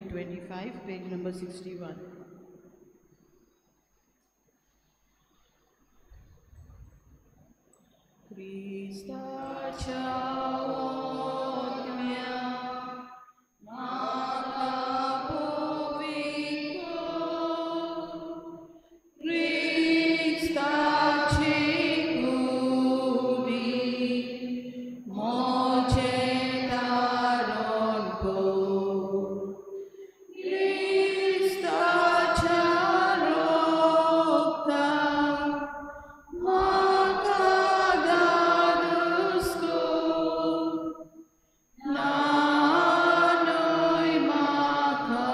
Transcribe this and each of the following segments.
325, page number 61. क्रिस्ताच्या ओत्म्या म्हाका पवित्र क्रिस्ताची कुडी म्हजें तारण कर क्रिस्ताच्या रक्तान म्हाका धादोस कर नानय म्हाका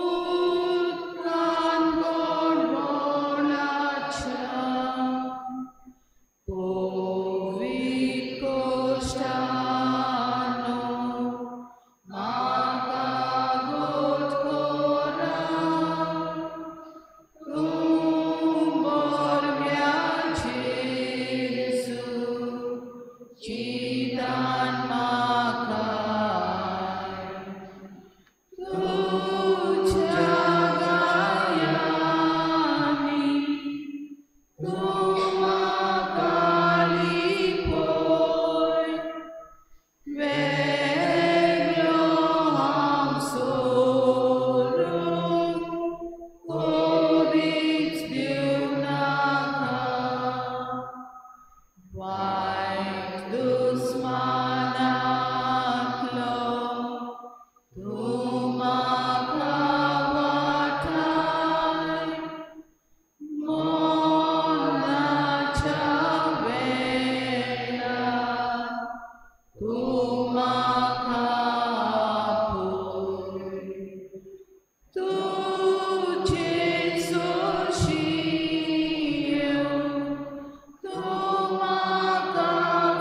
उदकान गोडवणाच्या पवित्र कोश्टानो म्हाका गोड करा तूं बरव्या जेजू चिंतान म्हाका तुज्या गायांनी तूं म्हाका लिपय वेगळो हांव सोडून कदीच दिवनाका वायट दुस्मानांतलो तूं म्हाका वाटाय मरणाच्या वेळार तूं म्हाका आपय तुजें सोशी तूं म्हाका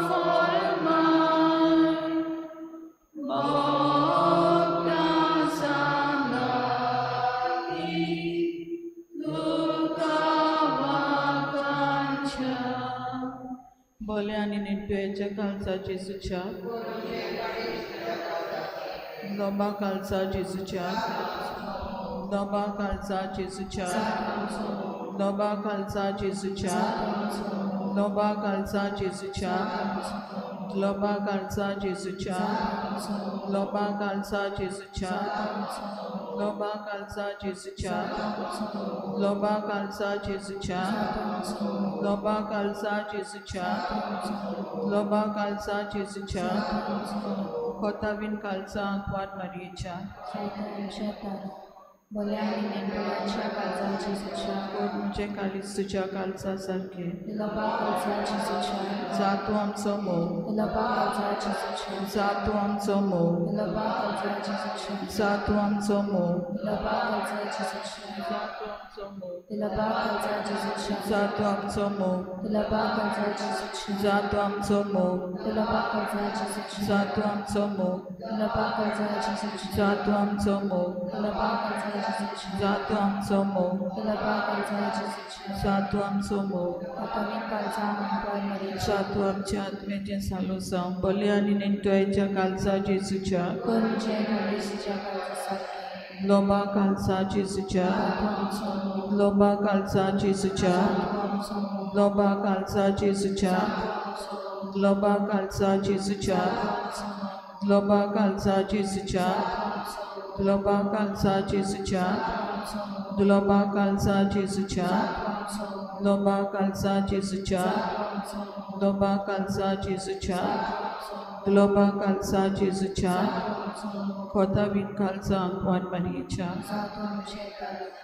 फर्माय भक्तां सांगाती तुका वाकांच्या बोले आनी नेणटुयाच्या कालचा जेजूच्या लोबा कालचा जेजूच्या लोबा कालचा जेजूच्या लोबा कालचा जेजूच्या लोबा कालचा जेजूच्या लोबा कालचा जेजूच्या लोबा कालचा जेजूच्या लोबा कालचा जेजूच्या लोबा कालचा जेजूच्या लोबा कालचा जेजूच्या लोबा कालचा जेजूच्या खोतावीन कालचा आंकवार मारयेच्या बऱ्या आनी नेणटुयाच्या काळजा जेजूच्या म्हजें काळीज तुज्या काळजा सारकें लोबा काळजा जेजूच्या जा तूं आमचो मोग लोबा काळजा जेजूच्या जा तूं आमचो मोग लोबा काळजा जेजूच्या जा तूं आमचो मोग लोबा काळजा जेजूच्या जा तूं आमचो मोग लोबा काळजा जेजूच्या जा तूं आमचो मोग लोबा काळजा जेजूच्या जा तूं आमचो मोग लोबा काळजा जेजूच्या जा तूं आमचो मोग लोबा काळजा जेजूच्या जा तूं आमचो मोग लोबा काळजा जेजूच्या जा तूं आमचो मोग लोबा काळजा जेजूच्या जा तूं आमचो मोग खोतावीन काळजा आंकवार मारयेच्या जा तूं आमच्या आत्म्याचें सालो जावं बले आनी नेणटुयाच्या काळजा जेजूच्या कर म्हजें काळीज तुज्या काळजा सारकें लोबा काळजा जेजूच्या तूं आमचो मोग लोबा काळजा जेजूच्या तूं आमचो मोग लोबा काळजा जेजूच्या लोबा काळजा जेजूच्या लोबा काळजा जेजूच्या लोबा काळजा जेजूच्या लोबा काळजा जेजूच्या लोबा काळजा जेजूच्या लोबा काळजा जेजूच्या लोबा काळजा जेजूच्या खोतावीन काळजा आंकवार मारयेच्या जा तूं आमचें तारक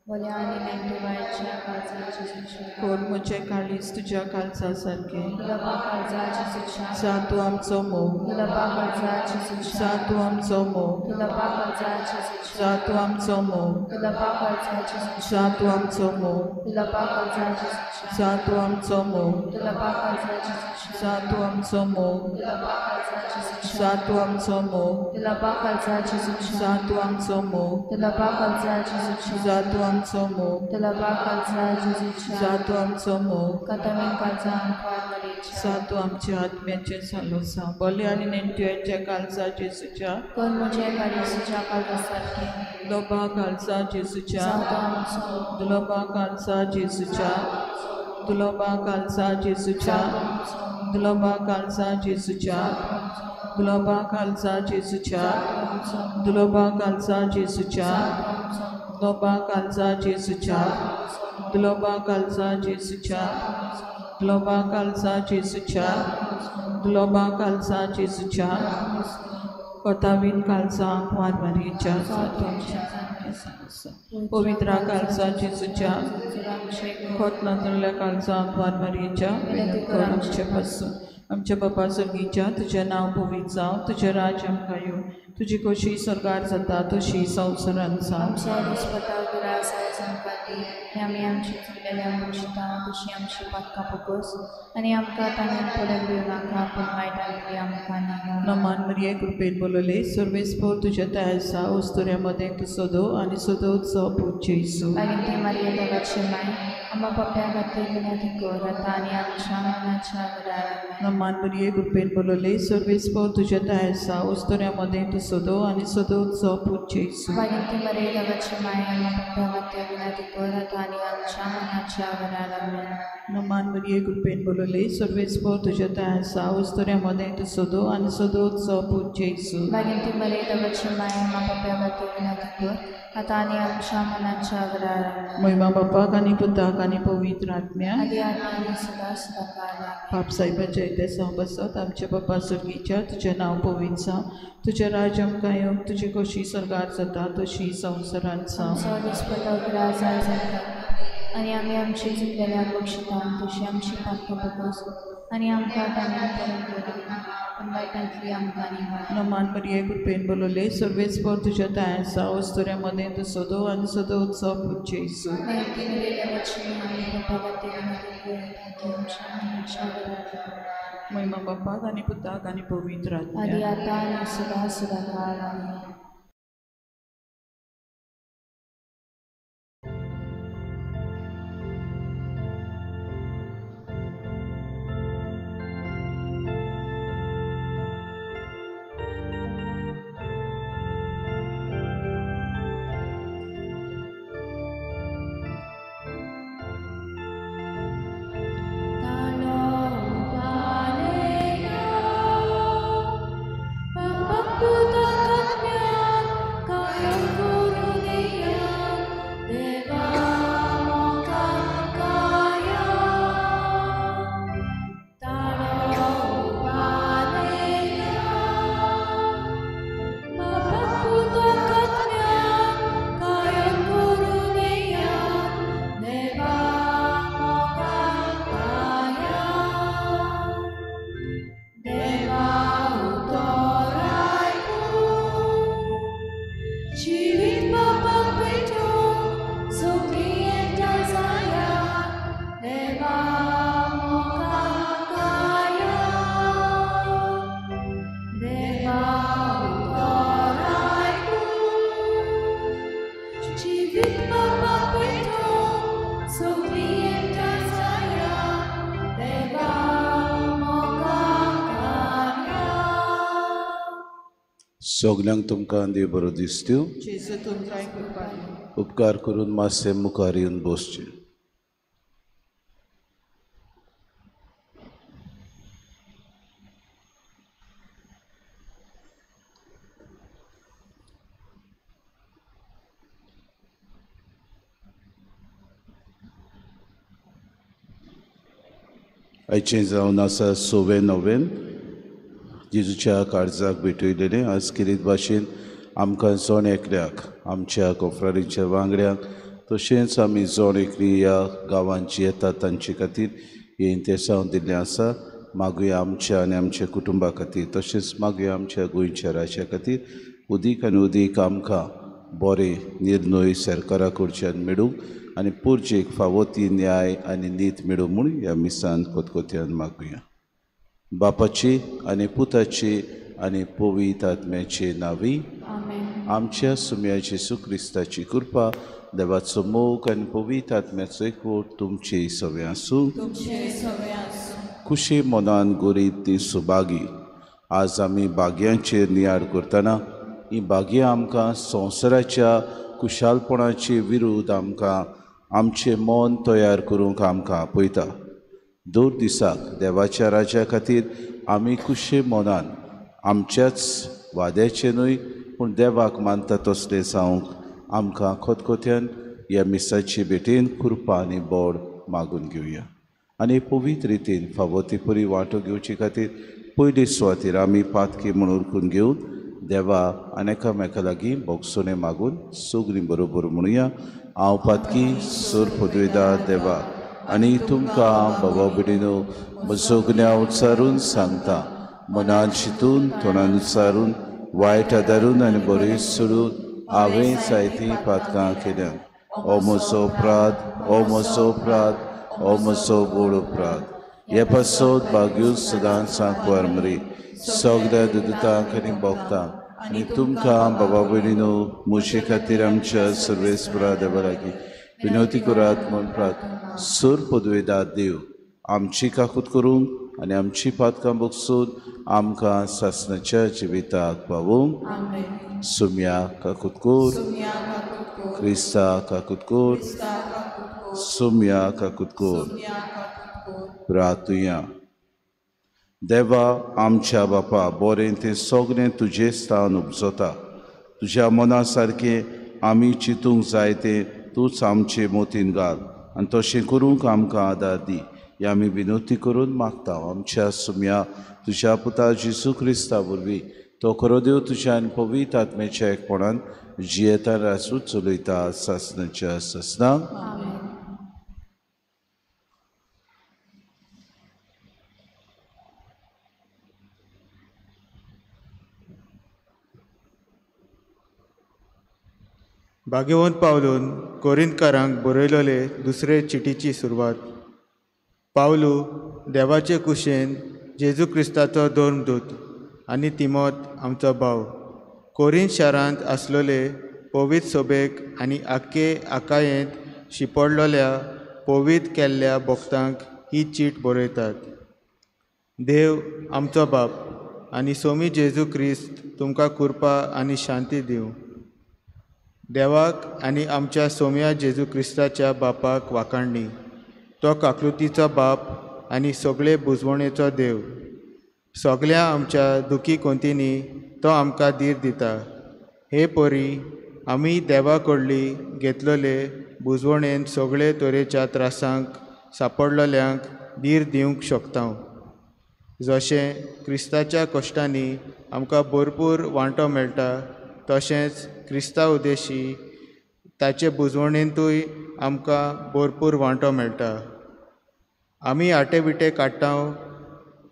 बऱ्या आनी नेणटुयाच्या काळजा जेजूच्या कर म्हजें काळीज तुज्या काळजा सारकें लोबा काळजा जेजूच्या जा तूं आमचो मोग लोबा काळजा जेजूच्या जा तूं आमचो मोग लोबा काळजा जेजूच्या जा तूं आमचो मोग लोबा काळजा जेजूच्या जा तूं आमचो मोग लोबा काळजा जेजूच्या जा तूं आमचो मोग लोबा काळजा जेजूच्या जा तूं आमचो मोग लोबा काळजा काळजा जा तूं आमचो मोग, दुर्लभा काळजा जेजूच्या, जा तूं आमचो मोग, दुर्लभा काळजा जेजूच्या, जा तूं आमचो मोग, दुर्लभा काळजा जेजूच्या, जा तूं आमचो मोग, कथावीन काळजा आमकां मरेच्या, जा तूं आमच्या आत्म्याचें सालो जावं. बोले आनी नेणट्यांच्या काळजा जेजूच्या, कर म्हजें काळजाच्या काळजा सारकें, दुर्लभा काळजा जेजूच्या, जा तूं आमचो मोग, दुर्लभा काळजा जेजूच्या, दुर्लभा काळजा जेजूच्या, दुर्लभा काळजा जेजूच्या, दुर्लभा काळजा जेजूच्या, दुर्लभा काळजा जेजूच्या, दुर्लभा काळजा जेजूच्या, दुर्लभा काळजा जेजूच्या, दुर्लभा काळजा जेजूच्या, दुर्लभा काळजा जेजूच्या, कोतावीन काळजा आंकवार मारयेच्या, पवित्रा काळजा जेजूच्या, खोत नासलेल्या काळजा आंकवार मारयेच्या, विनंती कर आमचे पासून. आमच्या बापा सर्गीच्या, तुजें नांव पवित्र जावं, तुजें राज्य आमकां येवं, तुजी कशी स्वर्गार जाता तशी संवसारांत जावं. आमचो दिसपट्टो ग्रास आयज आमकां दी आनी आमी आमची चुकलेल्या बक्षिता तशी आमची पातकां पोकोस आनी आमकां ताणें पडून दिवं नाका, पूण वायटांतली आमकां नाका. नमान मरिये, कृपेन बोलवले, सर्वेस्पोर तुज्या तयार आसा, वस्तुऱ्या मदें तूं सदो आनी सदोच पूत जेजू. मागीर मारिया देवाची माय, आम्हा पाप्या खातीर विनंती कर आतां आनी आमच्या मरणाच्या वेळार. नमान मरिये, कृपेन बोलवले, सर्वेस्पोर तुज्या तयार आसा, वस्तुऱ्या मदें तूं सदो आनी सदोच पूत जेजू. मागीर मारिया देवाची माय, आम्हा पाप्या खातीर विनंती कर आतां आनी आमच्या मरणाच्या वेळार. नमान मरिये, कृपेन बोलवले, सर्वेस्पोर तुज्या तयार आसा, वस्तुऱ्या मदें तूं सदो आनी सदोच पूत जेजू. मागीर मारिया देवाची माय, आम्हा पाप्या खातीर विनंती कर आतां आनी आमच्या मरणाच्या वेळार. महिमा बापाक आनी पुताक आनी पवित्र आत्म्याक, आदी आनी सदां सदां काळ. पाप साहेबाच्या इतिहासां बसत. आमच्या बापा सर्गीच्या, तुजें नांव पवित्र जावं, तुजें राज्य आमकां येवं, तुजी कशी स्वर्गार जाता तशी संवसारांत जावं. आमचो दिसपट्टो ग्रास आयज आमकां आनी आमी आमची चुकलेल्या बक्षिता तशी आमची पातकां पोकोस आनी आमकां ताणें पडून दिवं नाका, पूण वायटांतली आमकां निवार. नमान मरिये, कृपेन बोलवले, सर्वेस्पोर तुज्या तयार आसा, वस्तुऱ्या मदें तूं सदो आनी सदोच पूत जेजू. मागीर देवाची माय, आमकां पाप्या खातीर विनंती कर आतां आमच्या मरणाच्या वेळार. महिमा बापाक आनी पुताक आनी पवित्र आदी आत्म्याक, आतां आनी सदां सदां काळ. आमेन. सगल्यांक तुमकां देव बरो दिसत्यो. जेजू तुमकां कृपा. उपकार करून मातशें मुखार येवन बसचें. आयचें जावन आसा 6वें नोव्हेंन जेजूच्या काळजाक भेटयलेलें. आज केरीत भाशेन आमकां जण एकल्याक, आमच्या कोफरारीच्या वांगड्यांक, तशेंच आमी जण एकली ह्या गांवांत जी येतात तांचे खातीर हें इंतेसांव दिल्लें आसा. मागुया आमच्या आनी आमच्या कुटुंबा खातीर, तशेंच मागुया आमच्या गोंयच्या राज्या खातीर. उदीक आनी उदीक आमकां बरें निर्णय सरकारा कडच्यान मेळूंक आनी पुर्जेक फावो ती न्याय आनी नीत मेळूं म्हूण ह्या मिसान कोतकोत्यान मागुया. बापाची आनी पुताची आनी पवित्र आत्म्याचे नांवी आमच्या सुम्या जेजू क्रिस्ताची कृपा, देवाचो मोग आनी पवित्र आत्म्याचो एकवट तुमचे सगळे आसूं. खुशी मनान गरीब ती सुभागी. आज आमी भाग्यांचेर नियाळ करतना ही भाग्यां आमकां संवसाराच्या खुशालपणाचे विरुद्ध आमकां आमचें मन तयार करूंक आमकां आपयता. दर दिसाक देवाच्या राज्या खातीर आमी खुशे मनान आमच्याच वाद्याचें न्हय पूण देवाक मानता तसलें जावंक आमकां खतखत्यान ह्या मिसाचे भेटेन कृपा आनी बोड मागून घेवया आनी पवित्र रितीन फावो ती परी वांटो घेवचे खातीर पयले सुवातेर आमी पातकी म्हूण उरकून घेवन देवा आनी एकामेका लागीं भोगसणें मागून सगळीं बरोबर म्हणुया. हांव पातकी सोर पदवेदार देवा आनी तुमकां बाबा भयणीनो म्हजो गुन्यांव उच्चारून सांगता, मनान शितून तोंडान उच्चारून वायट आदारून आनी बरें सोडून हांवें जायतीं पातकां केल्यात. ओ म्हजो अपराध, ओ म्हजो अपराध, ओ म्हजो व्हड अपराध. हे पासत भाग्यो सदांच सांकवार मरी सगळ्या दुदतांक आनी भोगतांक आनी तुमकां बाबा भयणीनो म्हजे खातीर आमच्या सर्वेस्परा देवा लागीं विनवती करात म्हूण प्रार्थना. सोर पदवेदार देव आमची काकूत करूंक आनी आमची पातकां बगसून आमकां सासणाच्या जिविताक पावोवंक. सुम्या काकूत कोर, क्रिस्ता काकूत कोर, सुम्या काकूत कोर. प्रार्थुया. देवा आमच्या बापा, बरें तें सगळें तुजें स्थान उपजता. तुज्या मना सारकें आमी चिंतूंक जाय तें तूंच आमचे मोतीन घाल आनी तशें करूंक आमकां आदार दी. हे आमी विनवती करून मागता आमच्या सुम्या तुज्या पुता जेजू क्रिस्ता वरवीं. तो खरो देव तुज्या आनी पवित्र आत्म्याच्या एकपणान जियेता राजू चलयता सासणाच्या सासणाक. भाग्यवंत पावलून कोरिंतकारांक बरयलोले दुसरे चिटीची सुरवात. पावलू देवाचे कुशेन जेजू क्रिस्ताचो धर्मदूत आनी तिमोत आमचो भाव, कोरिंत शारांत आसलोले पवित्र सोबेक आनी आक्के आकायेंत शिंपडलोल्या पवित्र केल्ल्या भक्तांक ही चीट बरयतात. देव आमचो बाप आनी सोमी जेजू क्रिस्त तुमकां कृपा आनी शांती दिवं. देवाक आनी आमच्या सोम्या जेजू क्रिस्ताच्या बापाक वाखाणणी. तो काकलुतीचो बाप आनी सगळे बुजवणेचो देव. सगळ्या आमच्या दुखी कोंतींनी तो आमकां धीर दिता. हे परी आमी देवा कडली घेतलेले बुजवणेन सगळे तरेच्या त्रासांक सापडलेल्यांक धीर दिवंक शकता. जशें क्रिस्ताच्या कश्टांनी आमकां भरपूर वांटो मेळटा तशेंच क्रिस्ता उद्देशी ताचे बुजवणेंतूय आमकां भरपूर वांटो मेळटा. आमी आटे विटे काडटा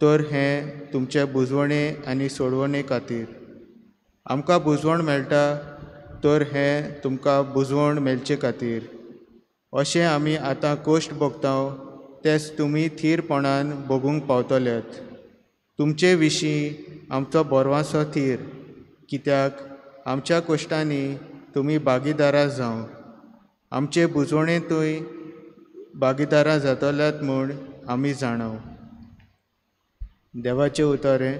तर हें तुमचे बुजवणे आनी सोडवणे खातीर. आमकां बुजवण मेळटा तर हें तुमकां बुजवण मेळचे खातीर. अशें आमी आतां कश्ट भोगता तेच तुमी थीरपणान भोगूंक पावतल्यात. तुमचे विशीं आमचो भरवंसो थीर, कित्याक आमच्या कश्टांनी तुमी भागीदारां जावं. आमचे बुजवणेंतूय भागीदारां जातल्यात म्हूण आमी जाणाव. देवाचें उतर हें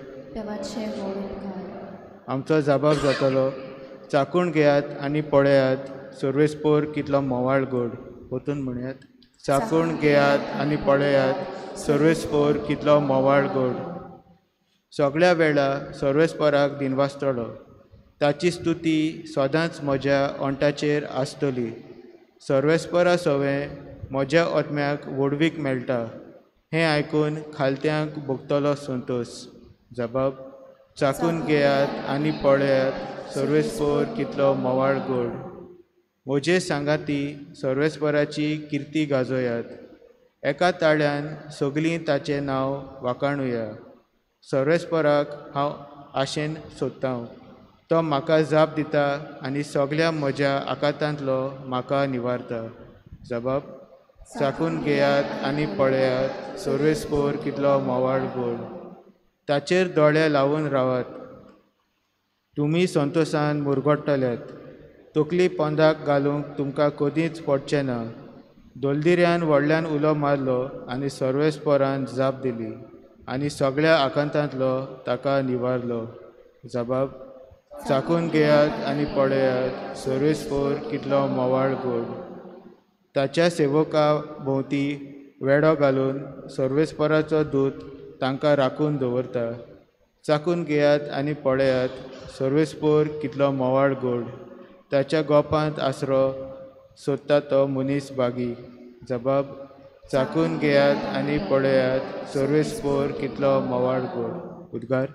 आमचो जबाब जातलो. चाकून घेयात आनी पळयात सर्वेस्पोर कितलो म्होंवाळ गोड. वतून म्हणयात, चाकून घेयात आनी पळयात सर्वेस्पोर कितलो म्होंवाळ गोड. सगळ्या वेळा सर्वेस्पोराक दिनवासतलो. ताची स्तुती सदांच म्हज्या ओंठाचेर आसतली. सर्वेस्परा सवें म्हज्या आत्म्याक व्हडवीक मेळटा. हें आयकून खालत्यांक भोगतलो संतोश. जबाब, चाकून घेयात आनी पळयात सर्वेस्पोर कितलो म्होंवाळ गोड. म्हजे सांगाती सर्वेस्पराची किर्ती गाजोयात. एका ताळ्यान सगलीं ताचें नांव वाखाणुया. सर्वेस्पराक हांव आशेन सोदतां. तो म्हाका जाप दिता आनी सगल्या म्हज्या आकांतांतलो म्हाका निवारता. जबाब, चाकून घेयात आनी पळयात सर्वेस्पोर कितलो म्होंवाळ गोड. ताचेर दोळे लावन रावात. तुमी संतोशान मुरगडटल्यात. तकली पोंदाक घालूंक तुमकां कदींच पडचें ना. दलदिऱ्यान व्हडल्यान उलो मारलो आनी सर्वेस्परान जाप दिली आनी सगळ्या आकांतांतलो ताका निवारलो. जबाब चाखून घेयात आनी पळयात सर्वेस्पर कितलो म्होवाळ गोड. ताच्या सेवका भोंवती वेडो घालून सर्वेस्पराचो दूत तांकां राखून दवरता. चाखून घेयात आनी पळयात सर्वेस्पर कितलो म्होवाळ गोड. ताच्या गोपांत आसरो सोदता तो मनीस बागी. जबाब चाखून घेयात आनी पळयात सर्वेस्पर कितलो म्होवाळ गोड. उद्गार.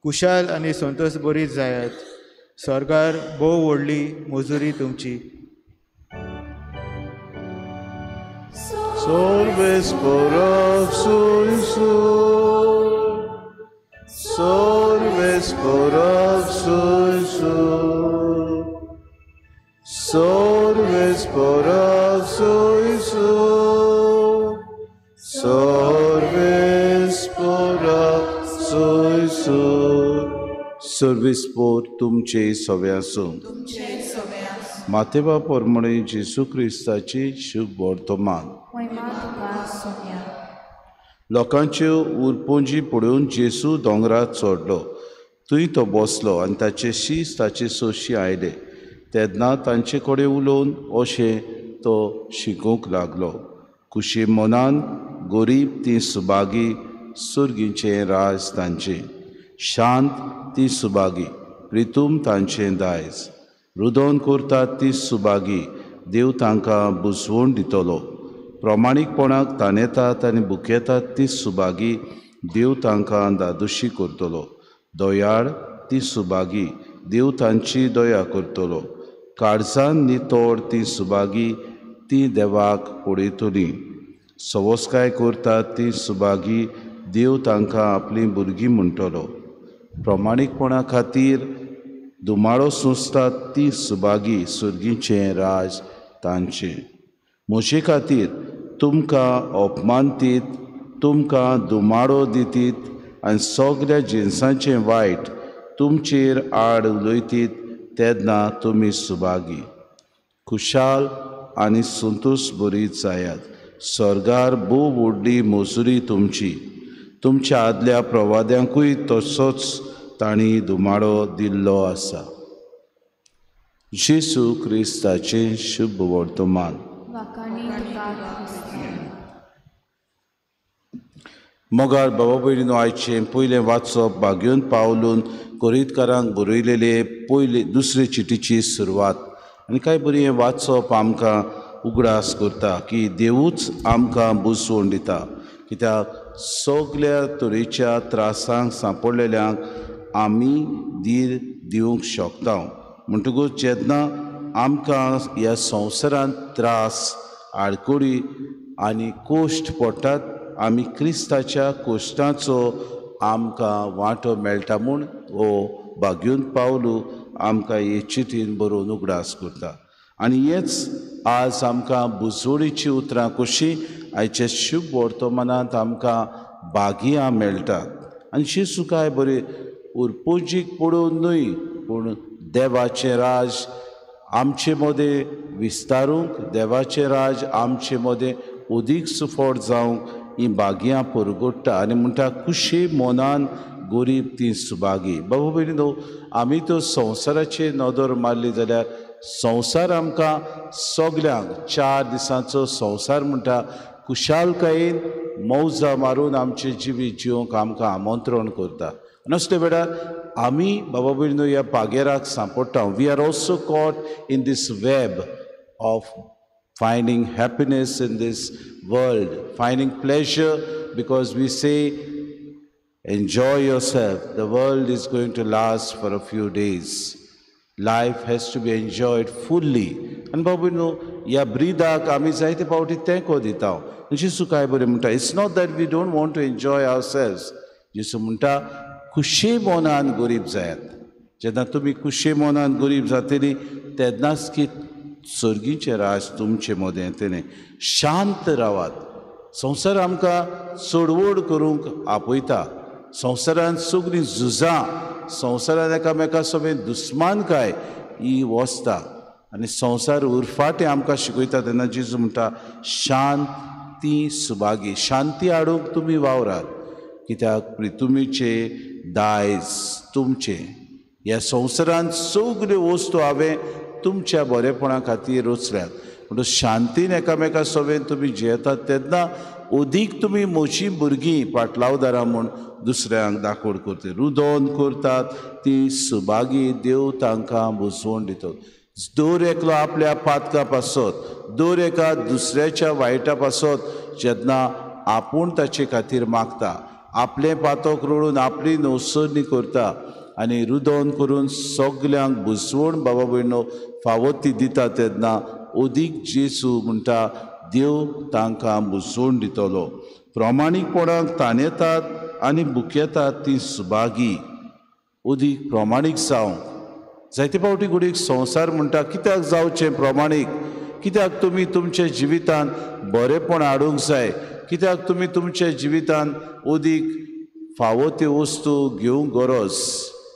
कुशाल आनी संतोष बरीच जायात. स्वर्गार भोव व्हडली मजुरी तुमची. सर्वेस्पर तुमचे सवे आसूं. मातेबा परमणे जेसू क्रिस्ताची शुभ वर्तमान. लोकांच्यो उरपुंजी पळोवन जेसू दोंगरार चडलो. थंय तो बसलो आनी ताचे शीस ताचे सोशी आयले. तेन्ना तांचे कडेन उलोवन अशें तो शिकोवंक लागलो. खुशी मनान गरीब ती सुभागी, सुर्गीचें राज तांचें. शांत ती सुभागी, प्रितूम तांचें दायज. रुदोन करतात ती सुभागी, देव तांकां बुजवण दितलो. प्रमाणीकपणाक ताणेतात आनी भुकेतात ती सुभागी, देव तांकां दादोशी करतलो. दयाळ ती सुभागी, देव तांची दया करतलो. काळजान नितळ ती सुभागी, ती देवाक पळयतली. सवस्काय करतात ती सुभागी, देव तांकां आपलीं भुरगीं म्हणटलो. प्रमाणीकपणा खातीर दुमाळो सोंसतात ती सुभागी, सुर्गीचें राज तांचें. म्हजे खातीर तुमकां अपमानतीत, तुमकां दुमाळो दितीत आनी सगळ्या जिनसांचें वायट तुमचेर आड उलयतीत तेन्ना तुमी सुभागी. खुशाल आनी संतोश बरीत जायात. स्वर्गार भोव व्हडली मजुरी तुमची. तुमच्या आदल्या प्रवाद्यांकूय तसोच तांणी दुमाळो दिल्लो आसा. जेसू क्रिस्ताचें शुभ वर्तमान. मोगाळ बाबा भयणीनो, आयचें पयलें वाचप बागयोन पावलून कोरितकारांक बरयलेले पयले दुसरे चिटीची सुरवात. आनी कांय बरी हें वाचप आमकां उगडास करता की देवूच आमकां बुजवण दिता. कित्याक सगल्या तरेच्या त्रासांक सांपडलेल्यांक आमी धीर दिवंक शकता. म्हणटकूच जेन्ना आमकां ह्या संवसारांत त्रास, आडखळी आनी कोश्ट पडटात, आमी क्रिस्ताच्या कोश्टाचो आमकां वांटो मेळटा म्हूण हो बागयोन पावलू आमकां हे चिटीन बरोवन उगडास करता. आनी हेच आज आमकां बुजवणीचीं उतरां कशीं आयच्या शुभ वर्तमानांत आमकां बागयां मेळटात. आनी जेजू काय बरें उरपुंजीक पळोवन न्हय, पूण देवाचें राज आमचे मदें विस्तारूंक, देवाचें राज आमचे मदें अदीक सुफळ जावंक ही बागयां परगट्टा. आनी म्हणटा खुशी मनान गरीब ती सुभागी. बाबा भयणीनो, आमी तो संवसाराचेर नदर मारली जाल्यार संवसार आमकां सगल्यांक 4 दिसांचो संवसार म्हणटा खुशालकायेन मौजा मारून आमचें जिवीत जिवंक आमकां आमंत्रण करता. आनी असल्या वेळार आमी बाबा भयणीनो ह्या पागेराक सांपडटा. We are also caught in this web of finding happiness in this world, finding pleasure, because we say enjoy yourself, the world is going to last for a few days. Life has to be enjoyed fully. आनी बाबू न्हू ह्या ब्रिदाक आमी जायते फावटी तेंको दिता. जेजू काय बरें म्हणटा, it's not that we don't want to enjoy ourselves. जेजू म्हणटा खुशे मनान गरीब जायात. जेन्ना तुमी खुशे मनान गरीब जातली तेन्नाच की सर्गीचें राज तुमचे मदें येतलें. शांत रावात. संवसार आमकां चडवड करूंक आपयता. संवसारांत सगळीं झुजां, संवसारांत एकामेका सगळें दुस्मानकाय ही वसता आनी संवसार उरफाटें आमकां शिकयता. तेन्ना जेजू म्हणटा शांती सुभागी, शांती हाडूंक तुमी वावरात, कित्याक प्रितुमीचे दायज तुमचें. ह्या संवसारांत सगल्यो वस्तू हांवें तुमच्या बरेपणा खातीर रचल्यात. म्हणून शांतीन एकामेका सवेन तुमी जियेतात तेन्ना अदीक तुमी म्हजीं भुरगीं पाटलावदारां म्हूण दुसऱ्यांक दाखोवड करतात, रुदोन करतात ती सुभागी देव तांकां बुजवण दितात. दर एकलो आपल्या पातका पासत, दर एका दुसऱ्याच्या वायटा पासत जेन्ना आपूण ताचे खातीर मागता, आपलें पातक रडून आपली नवसरणी करता आनी रुदोन करून सगल्यांक बुजवण बाबा भयणो फावो ती दिता तेन्ना अदीक जेजू म्हणटा देव तांकां बुजवण दितलो. प्रमाणीकपणाक ताणेतात आनी भुकेतात ती सुभागी. अदीक प्रमाणीक जावंक जायते फावटी घडयेक संवसार म्हणटा कित्याक जावचें प्रमाणीक, कित्याक तुमी तुमच्या जिवितांत बरेपण हाडूंक जाय, कित्याक तुमी तुमच्या जिवितांत अदीक फावो त्यो वस्तू घेवंक गरज,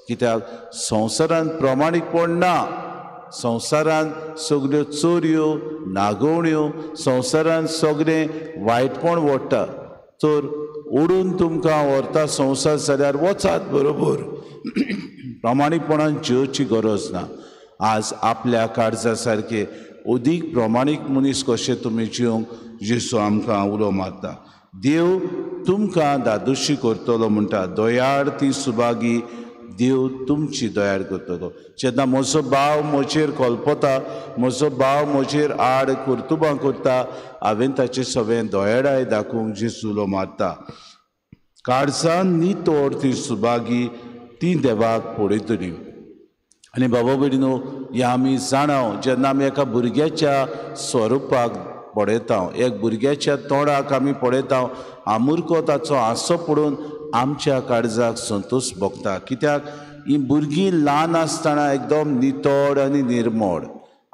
कित्याक संवसारांत प्रमाणीकपण ना. संवसारांत सगल्यो चोरयो, नागोवण्यो, संवसारांत सगळें वायटपण ओडटा. तर ओडून तुमकां व्हरता संवसार जाल्यार वचात बरोबर, प्रमाणीकपणान जियोची गरज ना. आज आपल्या काळजा सारके अदीक प्रमाणीक मनीस कशें तुमी जिवंक जेजू आमकां उलो मारता. देव तुमकां दादोशी करतलो म्हणटा, दयाळ ती सुभागी, देव तुमची दयाळ करतलो. जेन्ना म्हजो भाव म्हजेर कल्पता, म्हजो भाव म्हजेर आड कर्तुबां करता, हांवें ताचे सगळें दयाळाय दाखोवंक जेजू उलो मारता. काळजान नितळ ती सुभागी, ती देवाक पळयतली. आनी बाबा भयणीनो, ह्या आमी जाणाव जेन्ना आमी एका भुरग्याच्या स्वरुपाक पळयता, एक भुरग्याच्या तोंडाक आमी पळयता, आमुरको ताचो हांसो पळोवन आमच्या काळजाक संतोश भोगता. कित्याक ही भुरगीं ल्हान आसतना एकदम नितळ आनी निर्मळ,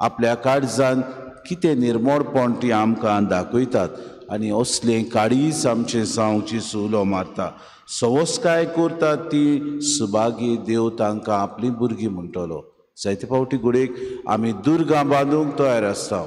आपल्या काळजान कितें निर्मळपण ती आमकां दाखयतात आनी असलें काळीज आमचें जावंक जेजू उलो मारता. सवस्काय करतात ती सुभागी, देव तांकां आपलीं भुरगीं म्हणटलो. जायते फावटी घडयेक आमी दुर्गां बांदूंक तयार आसता,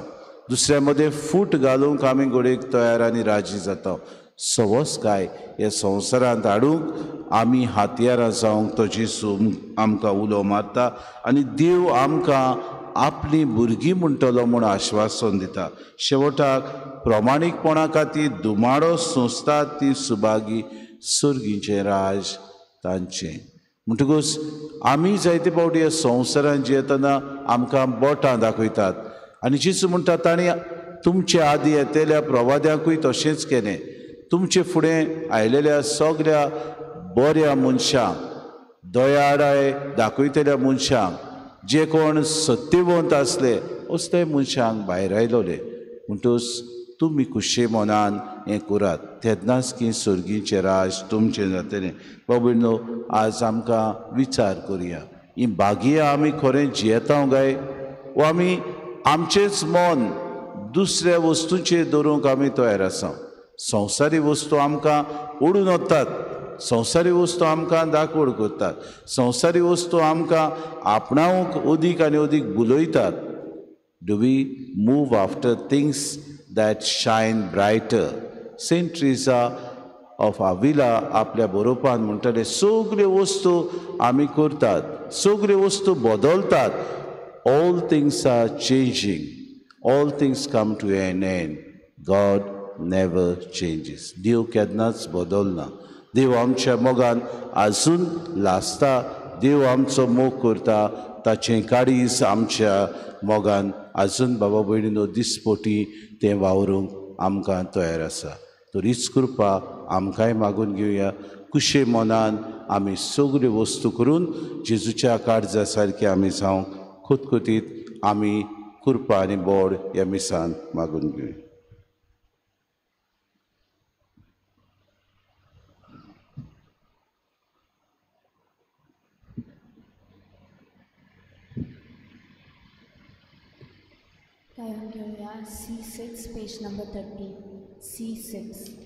दुसऱ्या मदें फूट घालूंक आमी घडयेक तयार आनी राजी जाता. सवस्काय ह्या संवसारांत हाडूंक आमी हातयारां जावंक तो जेजू आमकां उलो मारता आनी देव आमकां आपलीं भुरगीं म्हणटलो म्हूण आश्वासन दिता. शेवटाक प्रमाणीकपणा खातीर धुमाडो सोंसतात ती सुभागी, सर्गीचें राज तांचें. म्हणटकूच आमी जायते फावटी ह्या संवसारांत जियेतना आमकां बोटां दाखयतात आनी जेजू म्हणटा तांणी तुमचे आदी येतल्या प्रवाद्यांकूय तशेंच केलें. तुमचे फुडें आयलेल्या सगळ्या बऱ्या मनशांक, दयाळाय दाखयतल्या मनशांक, जे कोण सत्यवंत आसले असले मनशांक भायर आयलोले. म्हणटकूच तुमी खुशे मनान हें करात तेन्नाच की सर्गीचें राज तुमचें जातलें. बाबा भयणीनो, आज आमकां विचार करुया, ही बागया आमी खरें जियेता काय वो आमी आमचेंच मन दुसऱ्या वस्तूचेर दवरूंक आमी तयार आसा. संवसारी वस्तू आमकां ओडून वतात, संवसारी वस्तू आमकां दाखोवड करतात, संवसारी वस्तू आमकां आपणावंक अदीक आनी अदीक बुलयतात. Do we move after things that shine brighter? Saint Teresa of Avila आपल्या बरोवपान म्हणटाले, सगल्यो वस्तू आमी करतात, सगल्यो वस्तू बदलतात. All things are changing, all things come to an end, God never changes. देव केन्नाच बदलना. देव आमच्या मोगान आजून लासता, देव आमचो मोग करता, ताचें काळीज आमच्या मोगान आजून बाबा भयणीनो दिसपोटी तें वावरूंक आमकां तयार आसा. तर हीच कृपा आमकांय मागून घेवया. कुशे मनान आमी सगल्यो वस्तू करून जेजूच्या काळजा सारके आमी जावंक खुतखुतीत आमी कृपा आनी बोड ह्या मिसान मागून घेवया. गायन घेवया C6 page number 30 C6.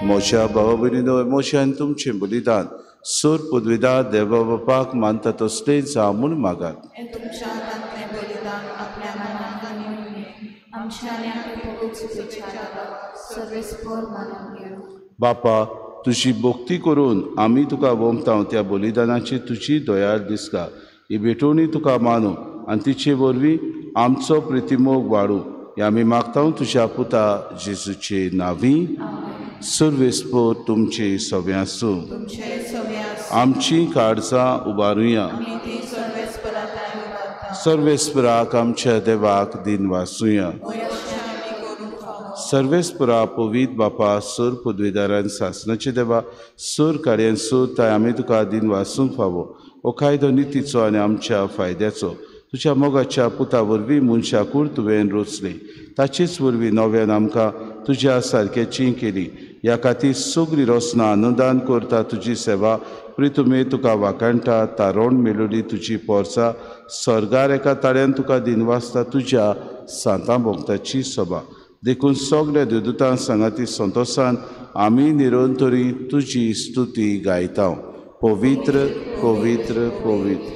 म्हज्या भावा भयणीनो, म्हजें आनी तुमचें बलिदान सूर पदवीदार देवा बापाक मानता तसलें जावं म्हूण मागात. बापा, तुजी भक्ती करून आमी तुका वमता त्या बलिदानाची तुजी दयाळ दिसता. ही भेटवणी तुका मानू आनी तिचे वरवीं आमचो प्रितीमोग वाडूं हे आमी मागता तुज्या पुता जेजूचे नांवी. सर्वेस्पर तुमचे सगळें आसूं. आमची काळजां उबारुया. सर्वेस्पराक आमच्या देवाक दिन वाचुया. सर्वेस्परा पवीत बापा, सूर पदवीदारान सासनाचे देवा, सूर कार्यान सूर ताय आमी तुका दिन वाचूंक फावो. हो कायदो नितीचो आनी आमच्या फायद्याचो. तुज्या मोगाच्या पुता वरवीं मनशा कूड तुवें रचली, ताचेच वरवीं नव्यान आमकां तुज्या सारकेची केली. ह्या खातीर सगळी रचना अनुदान करता तुजी सेवा प्रितुमे तुका वाखाणटा. तारोण मेलोडी तुजी पोरसा सर्गार एका ताळ्यान तुका दिनवासता तुज्या सांतां भोगताची सभा. देखून सगल्या देवदूतां सांगाती संतोसान आमी निरंतरी तुजी स्तुती गायता. पवित्र पवित्र पवित्र.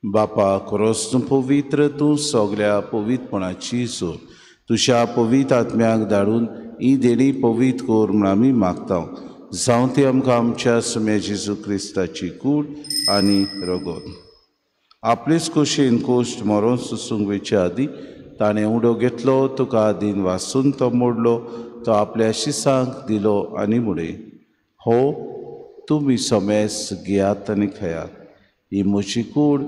बापा, खरोच तूं पवित्र, तूं सगल्या पवित्रपणाची जोड. तुज्या पवित्र आत्म्याक धाडून ही देणी पवित्र कर म्हूण आमी मागता. जावं ती आमकां आमच्या सुम्या जेजू क्रिस्ताची कूड आनी रगत. आपलेच कुशीन कोश्ट मरोन सोसूंक वयचे आदीं ताणें उडो घेतलो, तुका दिन वासून तो मोडलो, तो आपल्या शिसांक दिलो आनी म्हणलें, हो तुमी समेस घेयात आनी खेयात, ही म्हजी कूड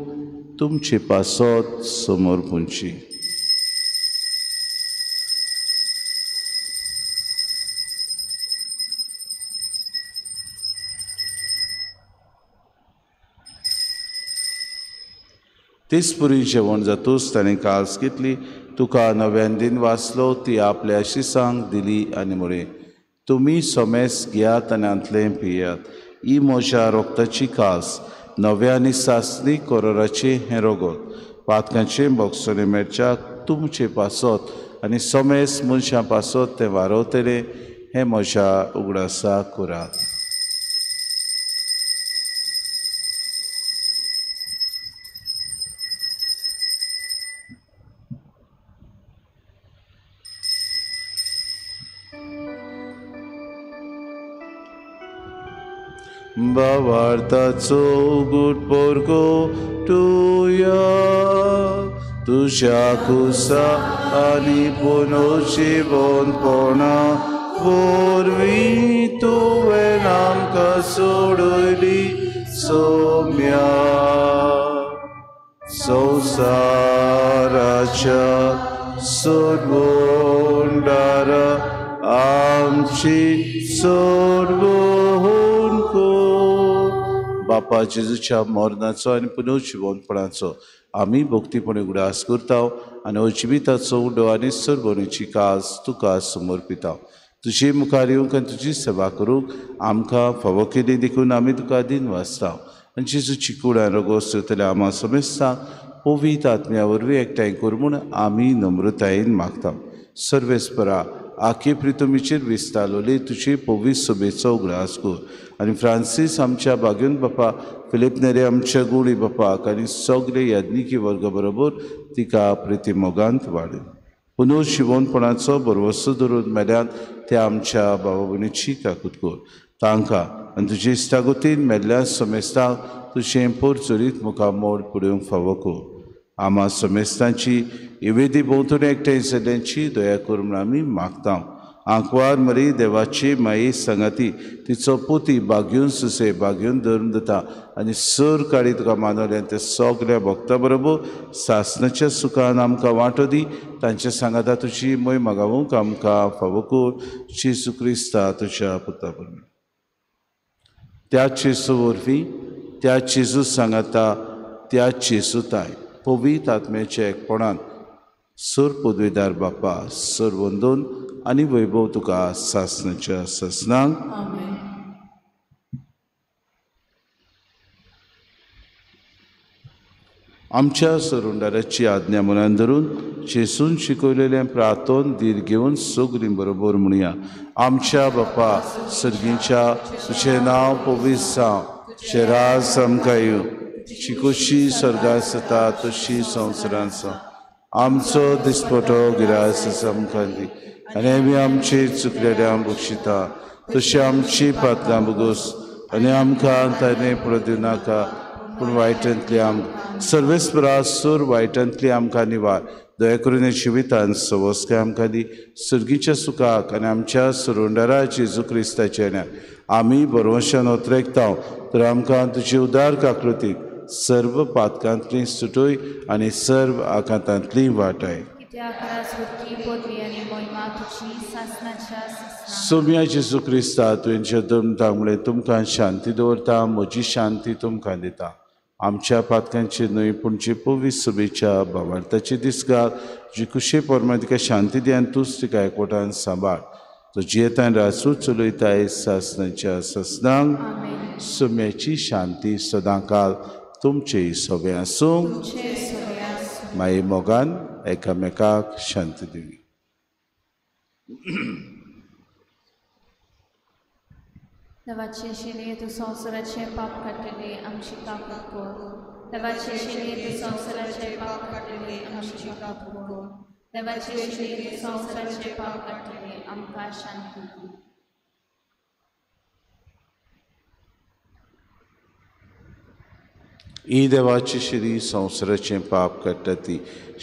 तुमचे पासत समोर पुंची. तेच पुरी जेवण जातूच ताणें कास घेतली, तुका नव्यान दिन वाचलो, ती आपल्या शिसांक दिली आनी म्हणलें, तुमी समेस घेयात आनी हांतलें पियात, ही म्हज्या रोगताची कास, नव्या आनी सासणी कोरोराचें हें रगत, पातकांचें भोगसणें मेळच्याक तुमचे पासत आनी समेस्त मनशां पासत तें वारवतलें हें म्हज्या उगडासाक करात. भावार्थाचो गुट पोरको तुया तुज्या कुसा आनी पुनर्जिवनपणा वरवीं तुवें आमकां सोडयली सोम्या. संवसाराच्या सोडवणदारा आमची सोडवण कर. बापा जेजूच्या मरणाचो आनी पुनर्जिवनपणाचो आमी भक्तीपणी उगडास करता आनी अजिविताचो उडो आनी सरबणीची काज तुका समर्पिता. तुजे मुखार येवंक आनी तुजी सेवा करूंक आमकां फावो केली देखून आमी तुका दिन वाचता. आनी जेजूची कूड आनी रोगोस जातल्या आमा समेस्तांक पवित्र आत्म्या वरवीं एकठांय कर म्हूण आमी नम्रतायेन मागता. सर्वेस्परा आखे प्रितमीचेर विस्तारलोली तुजी पवित्र सभेचो उगडास कर आनी फ्रांसीस आमच्या बागेवन बापा, फिलीप नेरे आमच्या गुणी बापाक आनी सगळे याज्ञिकी वर्ग बरोबर तिका प्रितीमोगांत वाडय. पुनर्जिवनपणाचो भरवसो धरून मेल्यान त्या आमच्या बाबा भयणीची काकूत कर. तांकां आनी तुजे इश्टागतीन मेल्ल्या समेस्तांक तुजें पोरचोरीत मुखामोड पळोवंक फावो कर. आमा समेस्तांची इवेदी भोंवतणी एकठांय जाल्ल्यांची दया कर म्हूण आमी मागता. आंकवार मरी देवाची माई सांगाती तिचो पोती बागेवन सुसे बागेवन धर्म दिता आनी सर काळी तुका मानवले ते सगल्या भक्ता बरोबर सासणाच्या सुखान आमकां वांटो दी. तांच्या सांगाता तुजी मोय मागावूंक आमकां फावो कर. जेजू क्रिस्ता तुज्या पुता बरोबर त्या जेजू वरवीं त्या जेजू सांगाता त्या जेजू ताय पवित्र आत्म्याच्या एकपणान सर पदवीदार बापा सर वंदून आनी वैभव तुका सासणाच्या सासणाक. आमच्या सरुंडाराची आज्ञा मनान धरून जेजून शिकयलेलें प्रार्थन धीर घेवन सगळीं बरोबर म्हणया. आमच्या बापा सर्गीच्या तुजें नांव पवित्र जावं, तुजें राज आमकां येवं, तुजी खोशी स्वर्गांत जाता तशी संवसारांत जावं. आमचो दिसपटो गिरास आमकां दी आनी आमी आमची चुकलेल्या बक्षिता तशी आमची पात्रां बगोस आनी आमकां ताणें पडूं दिवनाका पूण वायटांतली आमकां सर्वेस्परा सूर वायटांतली आमकां निवार. दया करून जिवितान सवस्काय आमकां दी सर्गीच्या सुखाक आनी आमच्या सुरुंडारा जेजू क्रिस्ताच्या येण्याक आमी बरोवशान ओतरेकता तर आमकां तुजी उदार काकृतीक सर्व पातकांतली सुटोय आनी सर्व आकांतांतली वाटाय. सोम्या जेजू क्रिस्ता तुवें धर्म म्हणलें तुमकां शांती दवरता, म्हजी शांती तुमकां दिता. आमच्या पातकांचे न्हय पूण जे पवित्र सभेच्या भावार्थाचे दिसगार जी कुशे प्रमाण तिका शांती दी आनी तूंच तिका एकवटान सांबाळ. तो जियेतान राजू चलयताय सासणाच्या सासणाक. सोम्याची शांती सदांकाल तुमचे सोबे आसूं. माई मोगान एकामेकाक शांती दिवी. देवाचे शिले तूं संवसाराचें पाप काडटली आमची काकूत कर. देवाचे शिले तूं संवसाराचें पाप काडटली आमची काकूत कर. देवाचे शिले तूं संवसाराचें पाप काडटली आमकां शांती दी. ही देवाची शिरी संवसाराचें पाप काडटा ती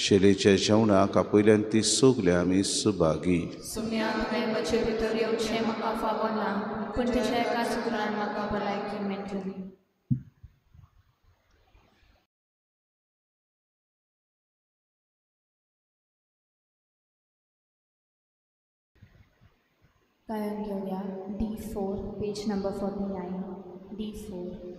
शिरेच्या जेवणाक आपयल्यान ती सगळे आमी सुभागी. सुम्या तुवें म्हजे भितर येवचें म्हाका फावो ना पूण तुज्या एका सुत्रान म्हाका भलायकी मेळटली. गायन घेवया D4 page number 49 D4.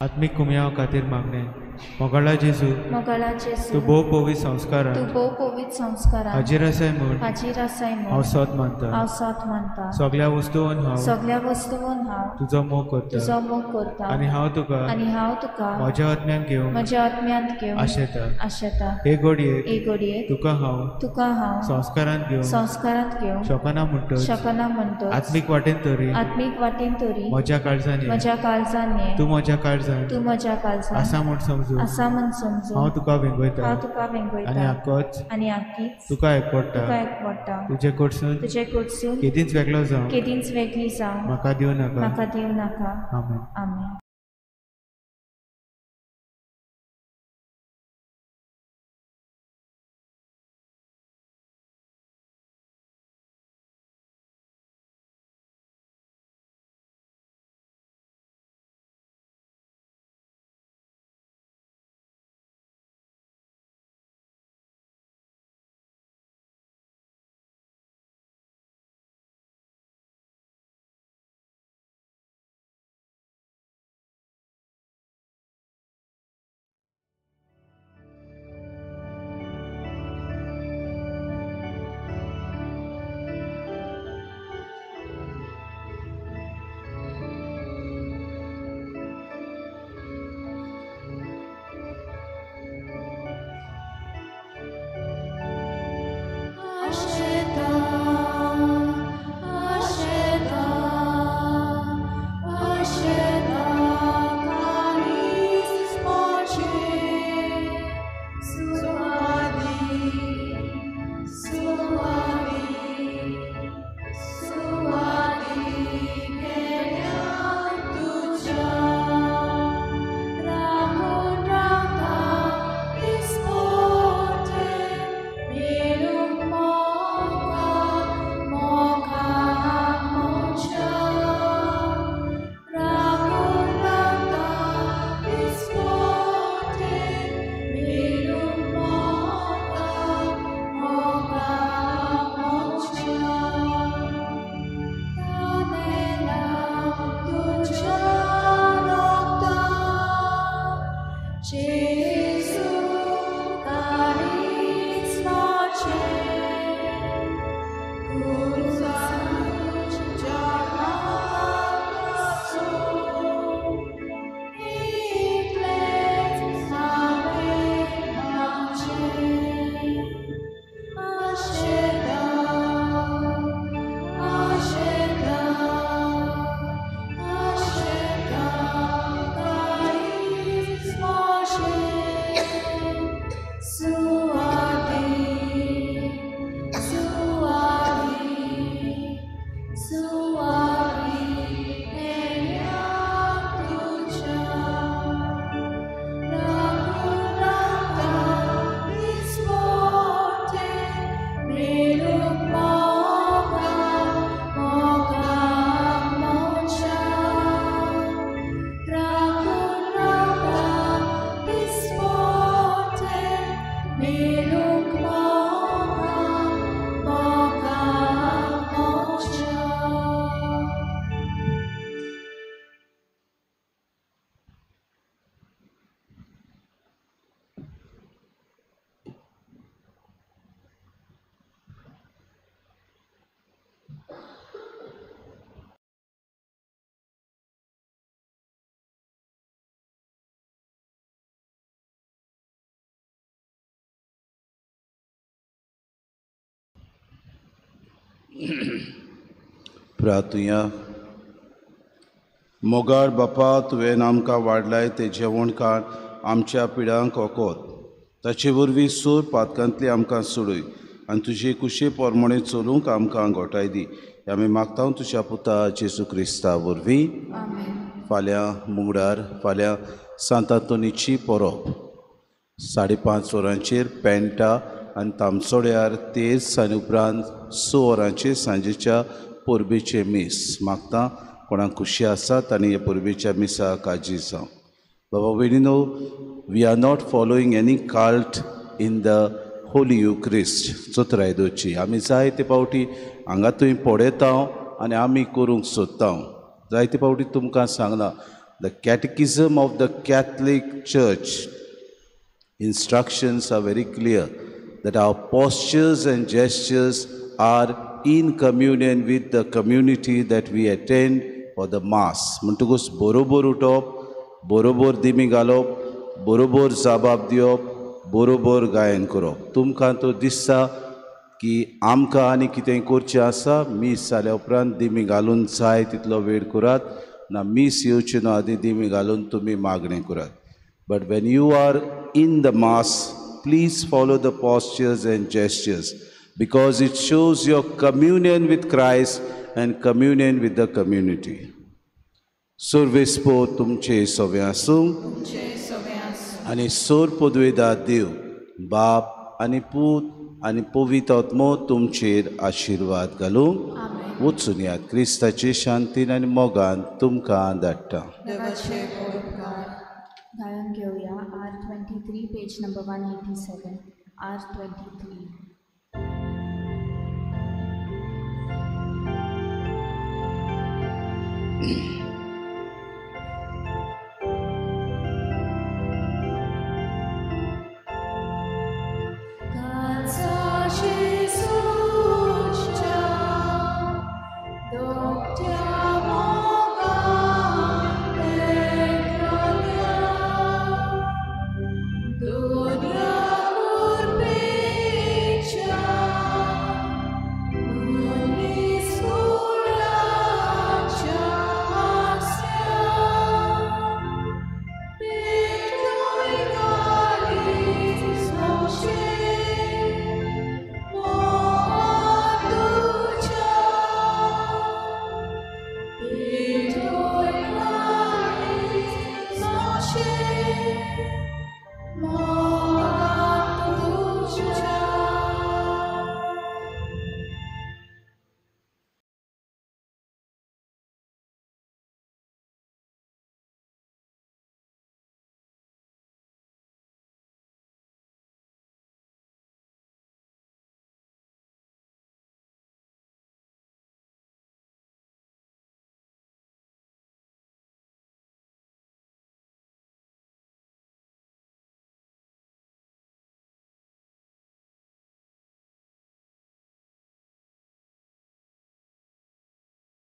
आत्मीक कुमयाव खातीर मागणें. मोगाळा जेजू, मोगाळा जेजू, तूं भोव पवित्र संस्कारान, तूं भोव पवित्र संस्कारान हाजीर आसाय म्हूण, हाजीर आसाय म्हूण हांव सत मानता, हांव सत मानता. सगळ्या वस्तून हांव, सगळ्या वस्तून हांव तुजो मोग करता, तुजो मोग करता. आनी हांव तुका, आनी हांव तुका म्हज्या आत्म्यान घेवंक, म्हज्या आत्म्यांत घेवंक आशेता, आशेता. हे घडयेक, हे घडयेक तुका हांव, तुका हांव संस्कारांत घेवंक, संस्कारांत घेवंक शकना म्हणटच, शकना म्हणटच, आत्मीक वाटेन तरी, आत्मीक वाटेन तरी म्हज्या काळजान, म्हज्या काळजान, तूं म्हज्या काळजान, तूं म्हज्या काळजान आसा म्हूण समजून, आसा म्हूण समजून हांव तुका वेंगयता, हांव तुका वेंगयता. आनी आकोच, आनी आकीच तुका एकवडटा, तुका एकवडटा. तुजे कडसून, तुजे कडसून केदींच वेगळो जावं, केदींच वेगळी जावं म्हाका दिवं नाका, म्हाका दिवं नाका. आमेन. आमेन. प्रार्थुया. मोगाळ बापा, तुवें आमकां वाडलाय तें जेवण काड आमच्या पिडांक ओकोत, ताचे वरवीं सूर पातकांतली आमकां सोडय आनी तुजे कुशे पोरमणे चलूंक आमकां गोठाय दी. आमी मागता तुज्या पुता जेजू क्रिस्ता वरवीं. फाल्यां मुंगडार, फाल्यां सांत आंतोनीची परब 5:30 वरांचेर पेंटा आनी तामसोड्यार तेज आनी उपरांत 6 वरांचेर सांजेच्या परबेचें मीस. मागता कोणाक खुशी आसा तांणी ह्या परबेच्या मिसाक काजी जावं. बाबा भयणीनो, we are not following any cult in the Holy Eucharist. चतुराय दवरची. आमी जायते फावटी हांगा थंय पळयता आनी आमी करूंक सोदता. जायते फावटी तुमकां सांगलां, the catechism of the Catholic Church Instructions are very clear that our postures and gestures are in communion with the community that we attend for the mass. म्हणटकूच बरोबर उठप, बरोबर दिमी घालप, बरोबर जाबाब दिवप, बरोबर गायन करप. तुमकां तो दिसता की आमकां आनी कितें करचें आसा, मीस जाल्या उपरांत दिमी घालून जाय तितलो वेळ करात, ना मीस येवचे न्हू आदी दिमी घालून तुमी मागणें करात. But when you are in the mass, please follow the postures and gestures, because it shows your communion with Christ and communion with the community. सोर्वेस्पो तुमचे सवे आसूं आनी सोर पदवेदा देव बाप आनी पूत आनी पवित्र आत्मो तुमचेर आशिर्वाद घालूं. वचून यात क्रिस्ताचे शांतीन आनी मोगान तुमकां धाडटा. गायन घेवया R23 page number 187 R23.